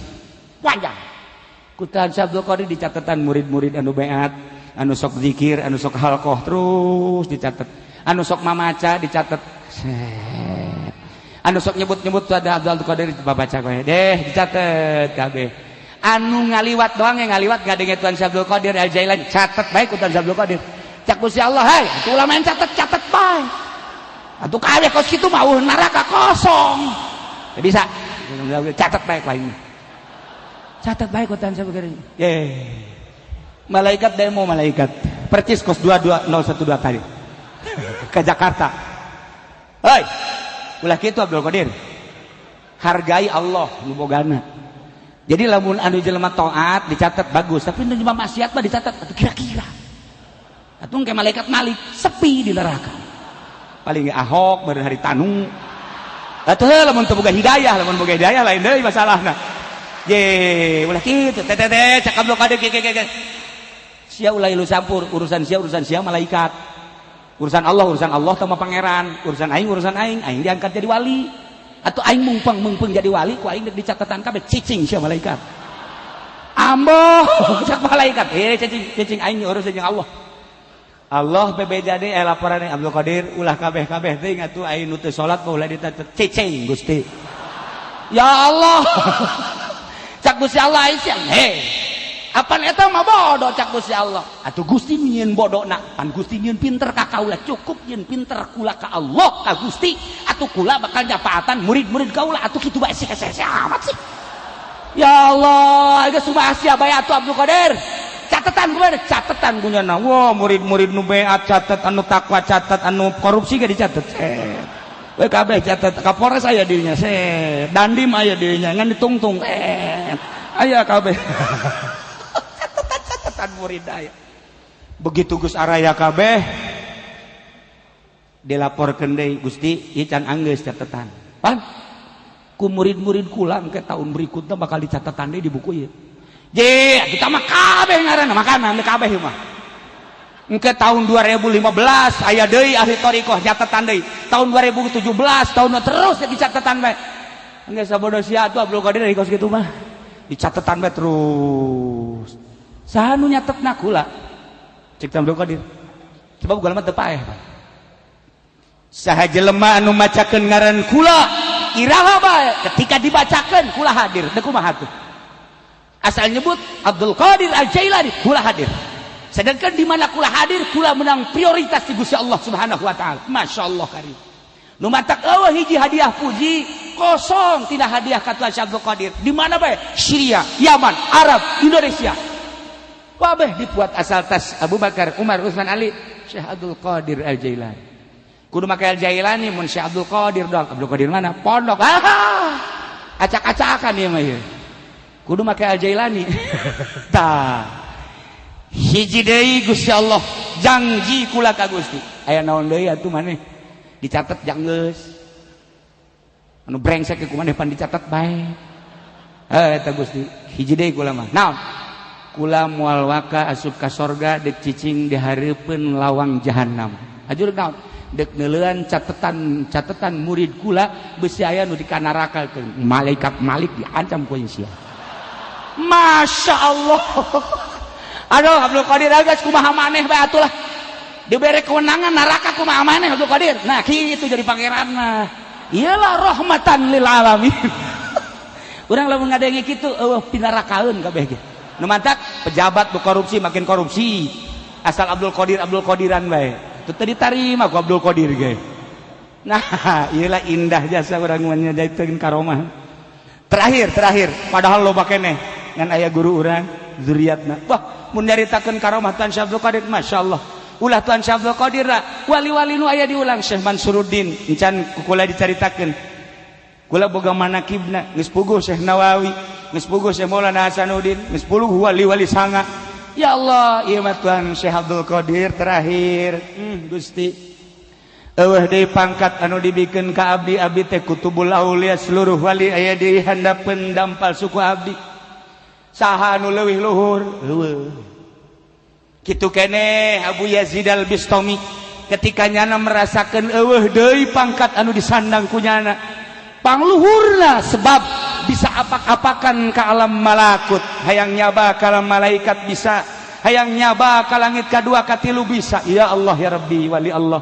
Panjang. Ku Tuhan Syekh Abdul Qadir dicatatan murid-murid anu beat, anu sok zikir, anu sok halqoh terus dicatat. Anu sok mamaca dicatat. Set. Anu sok nyebut-nyebut ada Abdul Qadir babaca kowe deh dicatat kabeh. Anu ngaliwat doang yang ngaliwat ngadenge Tuhan Syekh Abdul Qadir Al Jailani catat bae ku Tuhan Syekh Abdul Qadir. Cak Gusti Allah, "Hai, atuh ulah main catet-catet bae. Atuh kabeh kos kitu mah eueuh neraka kosong." Teu bisa. Catat bae ku aing. Catat bae ku Tuhan Syekh Abdul Qadir. Ye. Malaikat demo malaikat. Percis kos 22012 tadi. Ke Jakarta. Hei, ulah kitu Abdul Qadir. Hargai Allah nu bogana. Jadi lamun anu jelema taat dicatat bagus, tapi nu jelema maksiat mah dicatat atuh kira-kira. Atuh kayak malaikat Malik sepi di neraka. Paling Ahok baru hari tanu. Atuh lamun teu boga hidayah, lamun boga hidayah lain deui masalahna. Ye, ulah kitu teh teh teh cak Abdul Qadir ke ke ke. Sia ulah ilu campur, urusan sia malaikat. Urusan Allah sama pangeran, urusan aing, aing diangkat jadi wali. Atau aing mungpeng mungpeng jadi wali, ku aing dek dicatatan kabeh, cicing sia malaikat. Ambo, cak malaikat, eh cicing cicing, aing urusan jeung Allah. Allah bebeja deui laporan Abdul Qadir, ulah kabeh-kabeh teuing atuh, aing nu teu salat mah ulah dicatet, cicing Gusti. Ya Allah. Cak Gusti Allah aing sia, hei. Apan eta mah bodoh cak Gusti Allah. Atuh Gusti nyieun bodona, pan Gusti nyieun pinter ka kaula, cukup nyieun pinter kula ka Allah ka Gusti. Atuh kula bakal nyapaatan murid-murid kaula, atuh kitu bae sih amat sih. Ya Allah, geus kumaha sia bae atuh Abdul Qadir. Catatan kumaha? Catatan kunyana. Wah, murid-murid nu beat catat, anu takwa catat, anu korupsi ge dicatat. We kabeh catat, Kapolres aya dirinya, set. Dandim aya dirinya, ngan ditungtung. Aya kabeh. Catatan-catatan murid aya. Begitu Gus araya kabeh dilaporkeun deui, Gusti, ieu can anggeus catatan. Pan ku murid-murid kula ke tahun berikutnya bakal dicatatan deui di buku ieu. Je, kita mah kabeh ngaranna makanan kabeh mah. Engke tahun 2015 aya deui ahli thariqah catatan deui. Tahun 2017 tahun terus di catatan bae. Engke sabodo sia atuh Abdul Qadir kos kitu mah. Dicatetan bae terus. Saha nu nyatetna kula? Cek Abdul Qadir. Sebab kula mah teu paeh. Saha jelema anu macakeun ngaran kula iraha bae, ketika dibacakeun kula hadir. Deuk kumaha tuh? Asal nyebut Abdul Qadir Al-Jailani kula hadir. Sedangkan di mana kula hadir, kula menang prioritas di Gusti Allah Subhanahu wa taala. Masya Allah karim. Nu matak eueuh hiji hadiah puji kosong tidak hadiah ka Tuhan Syekh Abdul Qadir. Di mana bae? Syria, Yaman, Arab, Indonesia. Kabeh dibuat asal tas Abu Bakar, Umar, Utsman, Ali, Syekh Abdul Qadir Al-Jailani. Kudu make Al-Jailani, mun Syekh Abdul Qadir doang. Abdul Qadir mana? Pondok. Ah, acak-acakan ieu mah ieu. Kudu make Al-Jailani. Tah. Hiji deui Gusti Allah janji kula ka Gusti. Aya naon deui atuh maneh? Dicatat janggeus. Anu brengsek ku maneh pan dicatat bae. Eh eta Gusti, hiji deui kula mah. Naon? Kula moal waka asup ka sorga dek cicing di hareupeun lawang jahanam. Ajur naon? Dek neuleuan catetan catetan murid kula besi aya nu dikanaraka malaikat Malik diancam ku sia. Masya Allah. Aduh, Abdul Qadir geus kumaha maneh bae atuh lah. Dibere kewenangan neraka kumaha maneh Abdul Qadir. Nah, kitu jadi pangeran mah. Iyalah rahmatan lil alamin. Urang lamun ngadenge kitu eueuh pinarakaeun kabeh ge. Nu mantak pejabat nu korupsi makin korupsi. Asal Abdul Qadir Abdul Qadiran bae. Itu teu ditarima ku Abdul Qadir ge. Nah, iyalah indah jasa urang menyajaikeun karomah. Terakhir, terakhir, padahal loba keneh ngan aya guru urang zuriatna. Wah, mun nyaritakeun karomah Tuan Syekh Abdul Qadir, masyaallah. Ulah Tuan Syekh Abdul Qadir wali-wali nu aya diulang Syekh Mansuruddin encan kula dicaritakeun. Kula boga manakibna geus puguh Syekh Nawawi, geus puguh Syekh Maulana Hasanuddin, geus puguh wali-wali sanga. Ya Allah, ieu mah Tuan Syekh Abdul Qadir terakhir. Gusti. Eueuh deui pangkat anu dibikeun ka abdi, abdi teh kutubul aulia, seluruh wali aya di handapeun dampal suku abdi. Saha anu leuwih luhur? Eueuh. Kitu keneh Abu Yazid Al-Bistami ketika nyana merasakeun eueuh deui pangkat anu disandang ku nyana. Pangluhurna sebab bisa apak-apakan ke alam malakut, hayang nyaba ka alam malaikat bisa, hayang nyaba ka langit kadua katilu bisa. Ya Allah ya Rabbi, wali Allah.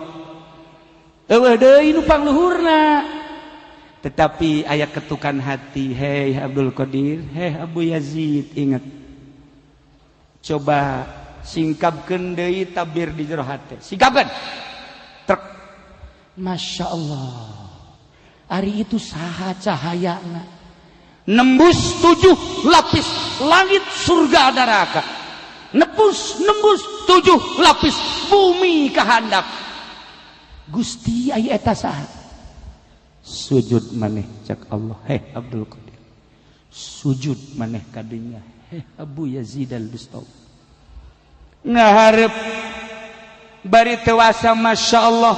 Eueuh deui nu pangluhurna. Tetapi aya ketukan hati, hei Abdul Qadir, hei Abu Yazid, ingat. Coba singkapkeun deui tabir di jero hate. Singkapkeun. Trek. Masya Allah. Ari itu saha cahayana nembus 7 lapis langit surga neraka, nembus nembus 7 lapis bumi kehandap. Gusti, aya eta saha? Sujud maneh cak Allah, heh Abdul Qadir, sujud maneh kadinya, heh Abu Yazid Al-Bistami. Ngaharep bari tewasa, Masya Allah,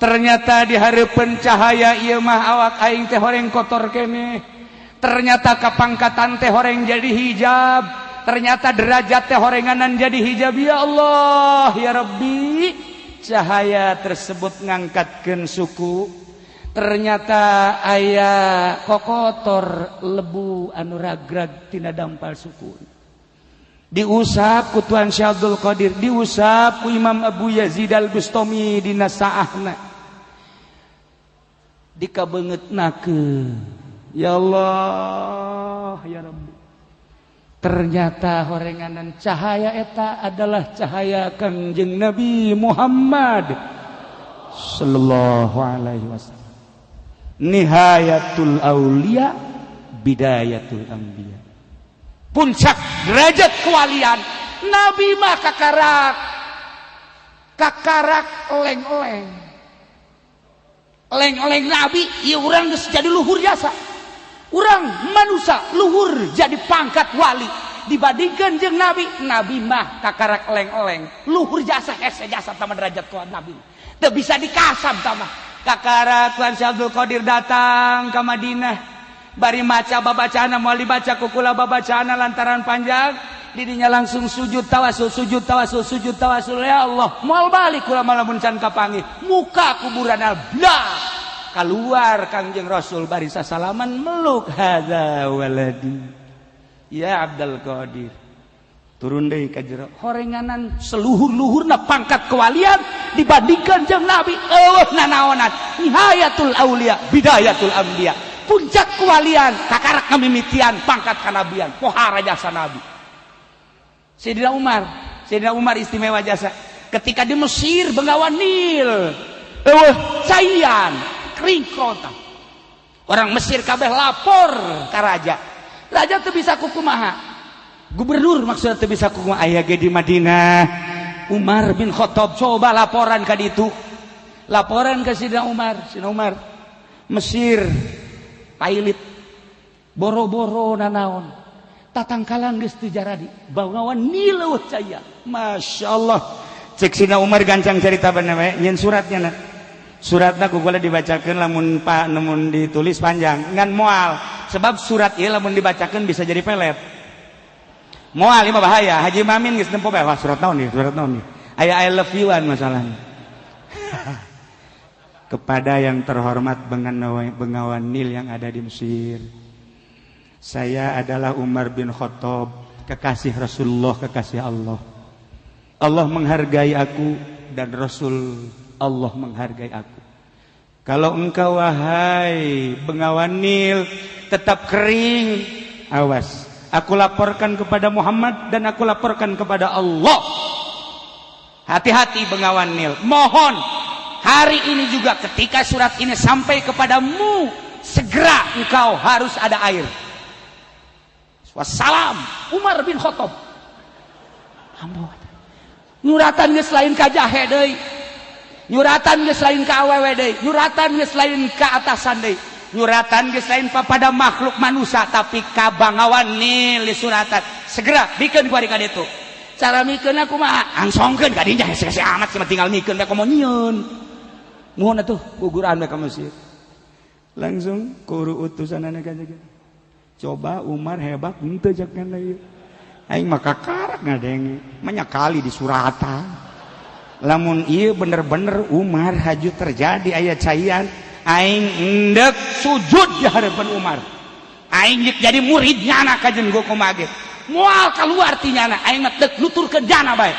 ternyata di hareupeun cahaya ieu mah awak aing teh horeng kotor keneh. Ternyata kapangkatan teh horeng jadi hijab, ternyata derajat teh horenganan jadi hijab. Ya Allah ya Rabbi, cahaya tersebut ngangkatkeun suku, ternyata aya kokotor lebu anu ragrag tina dampal suku, diusap ku Tuan Syekh Abdul Qadir, diusap ku Imam Abu Yazid Al-Bustami dina saahna, dikabeungeutnakeun. Ya Allah ya Rabbi. Ternyata horenganan cahaya eta adalah cahaya Kangjeng Nabi Muhammad sallallahu alaihi wasallam. Nihayatul aulia, bidayatul anbiya. Puncak derajat kewalian Nabi mah kakarak kakarak oleng-oleng oleng-oleng Nabi. Ya, urang geus jadi luhur jasa, urang manusia luhur jadi pangkat wali dibandingkan jeung Nabi. Nabi mah kakarak oleng-oleng, luhur jasa, hese jasa sama derajat kuat Nabi teu bisa dikasab. Tambah Kakara Tuan Syekh Abdul Qadir datang ke Madinah, bari maca babacana, moal dibaca ku kula babacana lantaran panjang. Didinya langsung sujud tawasul, sujud tawasul, sujud tawasul. Ya Allah, moal balik kula malamun can kapanggih muka kuburan blah. Keluar Kangjeng Rasul, bari sasalaman, meluk, "Hadza waladi ya Abdul Qadir." Turun deui ka jero. Horenganan seluhur-luhurna pangkat kewalian dibandingkan jeung Nabi eueuh nanaonan. Nihayatul aulia, bidayatul anbiya. Puncak kewalian kakarak ngamimitian pangkat kanabian. Pohara jasa Nabi. Sayyidina Umar, Sayyidina Umar istimewa jasa. Ketika di Mesir, Bengawan Nil eueuh caian, kering kerontang. Orang Mesir kabeh lapor ka raja. Raja tuh bisa kukumaha, gubernur maksudnya teu bisa kumaha. Aya ge di Madinah Umar bin Khattab. Coba laporan ka ditu, laporan ke Sidina Umar. Sidina Umar, Mesir pailit, boro-boro nanaon, tatangkalan geus teu jaradi, Bengawan Nil eueuh caya. Masya Allah. Cek Sidina Umar, gancang cerita bener we nyeun suratnya na. Suratna ku kula dibacakeun, lamun pa lamun ditulis panjang ngan moal, sebab surat ieu lamun dibacakeun bisa jadi pelet. Moal ieu mah bahaya. Haji Mamin geus nempo bae, wah, surat naon nih, surat naon nih, aya "I love you" an masalahnya. Kepada yang terhormat Bengawan Nil yang ada di Mesir. Saya adalah Umar bin Khattab, kekasih Rasulullah, kekasih Allah. Allah menghargai aku dan Rasul Allah menghargai aku. Kalau engkau, wahai Bengawan Nil, tetap kering, awas. Aku laporkan kepada Muhammad dan aku laporkan kepada Allah. Hati-hati, Bengawan Nil. Mohon hari ini juga ketika surat ini sampai kepadamu, segera engkau harus ada air. Wassalam, Umar bin Khattab. Nyuratan geus lain ka jahe deui. Nyuratan geus lain ka awewe deui. Nyuratan geus lain ka atasan deui. Nyuratan geus lain pada makhluk manusia, tapi ka Bangawan Nil suratan. Segera bikeun ku ka ditu. Cara mikeun kumaha? Angsongkeun ka dinya, hese-hese amat sih, tinggal mikeun bae, komo nyieun. Nuhun atuh guguran bae ka Mesir. Langsung kuru utusanana ka. Coba Umar hebat henteu cek ieu. Aing mah kakarak ngadenge, banyak kali di suratan. Lamun ieu bener-bener Umar haju terjadi aya caian, aing endek sujud di hadapan Umar. Aing jadi murid nyana kajen gua kumaha ge. Moal keluar ti nyana, aing mah deuk nuturkeun jana bae.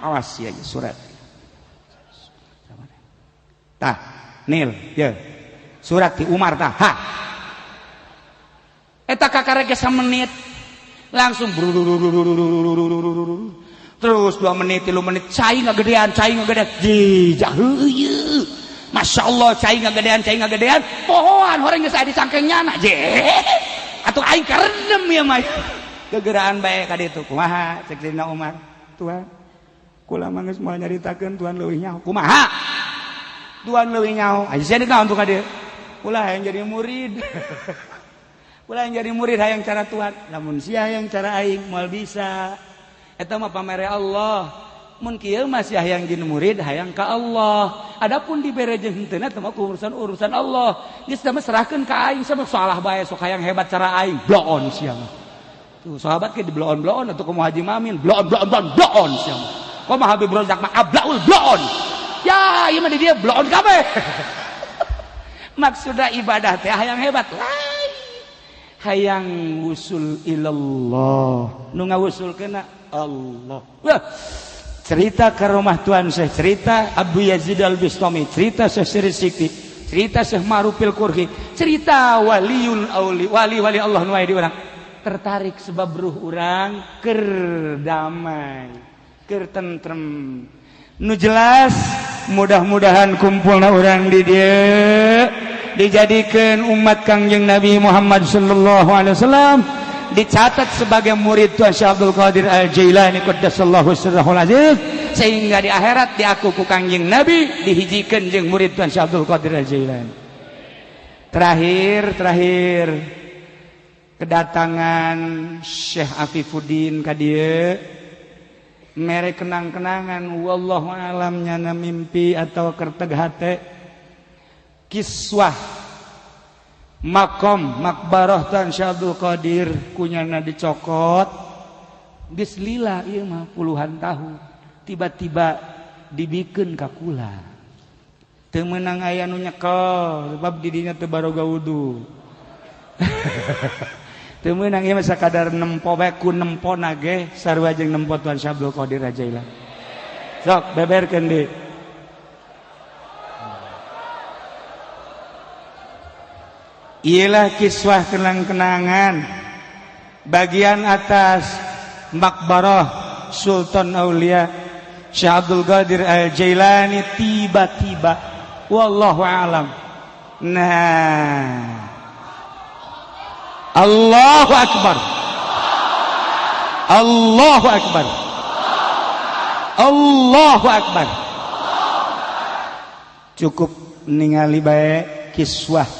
Awas ya surat. Tah, Nil, ya. Surat ti Umar tah. Ha. Eta kakarek ge menit langsung terus 2 menit, 3 menit, cai ngagedean, cai ngagedean, jijah. Masya Allah, cai ngagedean, cai ngagedean, pohoan horeng geus aya di cangkeng nyana je atuh aing karendem ya mah. Gegeraan bae ka ditu. Kumaha cek Sayyidina Umar? Tuhan, kula mah geus moal nyaritakeun, Tuhan leuwih nyaho. Kumaha? Tuhan leuwih nyaho. Aja sia naon tuh ka dieu? Kula hayang jadi murid. Kula hayang jadi murid, hayang cara Tuhan. Lamun sia hayang cara aing, moal bisa. Eta mah pamere Allah. Mun kieu mah sia hayang jadi murid, hayang ka Allah. Adapun dibere jeung henteu eta mah urusan-urusan Allah. Geus mah serahkeun ka aing, sama salah bae, sok hayang hebat cara aing. Bloon sia mah. Tuh sahabat ke di bloon-bloon atau komo Haji Mamin bloon bloon bloon bloon sia mah. Komo Habib Rozak mah ablaul bloon. Ya, ieu mah di dia bloon kabeh. Maksudna ibadah teh hayang hebat. Lain. Hayang wusul ilallah. Nu ngawusulkeuna Allah. Wah, cerita ke rumah Tuan Syekh, cerita Abu Yazid Al-Bistami, cerita Syekh Siri Sikti, cerita Syekh Ma'rufil Kurhi, cerita waliul auli, wali-wali Allah nu aya di urang. Tertarik sebab ruh urang keur damai, keur tentrem. Nu jelas mudah-mudahan kumpulna urang di dieu dijadikan umat Kangjeng Nabi Muhammad sallallahu alaihi wasallam, dicatat sebagai murid Tuan Syekh Abdul Qadir Al-Jailani qaddasallahu sirrahul aziz, sehingga di akhirat diaku ku Kangjeng Nabi dihijikeun jeung murid Tuan Syekh Abdul Qadir Al-Jailani. Terakhir, terakhir, kedatangan Syekh Afifuddin ka dieu mere kenang-kenangan, wallahu alam nyana mimpi atau kerteg hate, kiswah makom makbarah Tuan Syekh Abdul Qadir kunyana dicokot. Geus lila ieu mah puluhan tahun, tiba-tiba dibikeun ka kula. Teu meunang aya nu nyekel sebab di dinya teu baroga wudu. Teu meunang ieu mah, sakadar nempo bae. Ku nempo nage sarua jeung nempo Tuan Syekh Abdul Qadir Jailani. Sok beberkeun deui. Ialah kiswah kenang-kenangan bagian atas makbarah Sultan Aulia Syekh Abdul Qadir Al-Jailani. Tiba-tiba, wallahu alam. Nah, Allahu Akbar, Allahu Akbar, Allahu Akbar. Cukup ningali bae kiswah.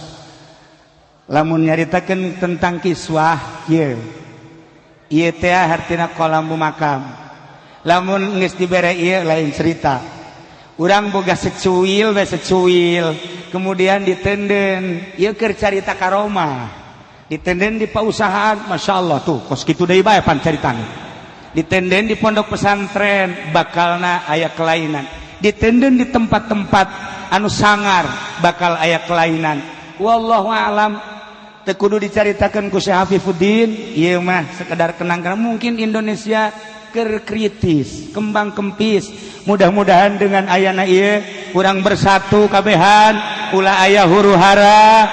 Lamun nyaritakeun tentang kiswah ieu, ieu teh hartina kolambu makam. Lamun geus dibere ieu lain cerita. Urang boga secuil we, secuil, kemudian ditenden ieu keur carita karomah, ditenden di pausahaan, Masya Allah tuh kos kitu deui bae pan caritana. Ditenden di pondok pesantren bakalna aya kelainan, ditenden di tempat-tempat anu sangar bakal aya kelainan. Wallahu alam, teu kudu dicaritakeun ku Syekh Hafifuddin. Ieu mah sekedar kenang-kenang. Mungkin Indonesia keur kritis, kembang kempis. Mudah-mudahan dengan ayana ieu kurang bersatu kabehan, ulah aya huru hara,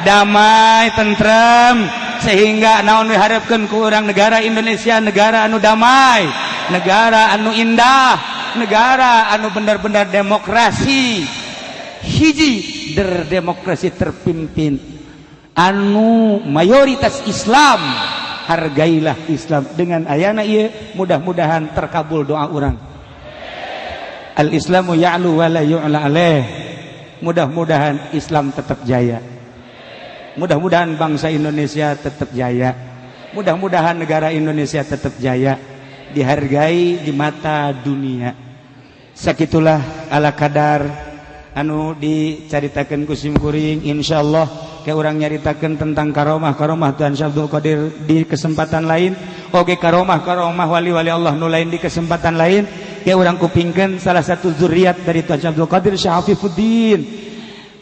damai, tentrem, sehingga naon diharapkeun ku urang, negara Indonesia negara anu damai, negara anu indah, negara anu benar-benar demokrasi, hiji der demokrasi terpimpin anu mayoritas Islam. Hargailah Islam. Dengan ayana ieu mudah-mudahan terkabul doa urang. Al Islamu ya'lu wa la yu'la alaih. Mudah-mudahan Islam tetap jaya, mudah-mudahan bangsa Indonesia tetap jaya, mudah-mudahan negara Indonesia tetap jaya, dihargai di mata dunia. Sakitulah ala kadar anu dicaritakan ku simkuring. Insyaallah ke urang nyaritakan tentang karomah karomah Tuan Syekh Abdul Qadir di kesempatan lain. Oke, karomah karomah wali-wali Allah nu lain di kesempatan lain. Ke urang kupingkeun salah satu zuriat dari Tuan Syekh Abdul Qadir, Syekh Afifuddin,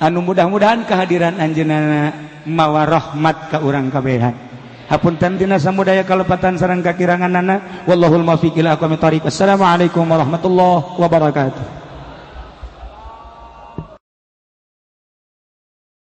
anu mudah-mudahan kehadiran anjeunna mawa rahmat ka urang kabehan. Hapunten tina samudaya kalepatan sareng kakiranganana. Wallahul muwaffiq ila aqwamit thoriq. Assalamualaikum warahmatullahi wabarakatuh.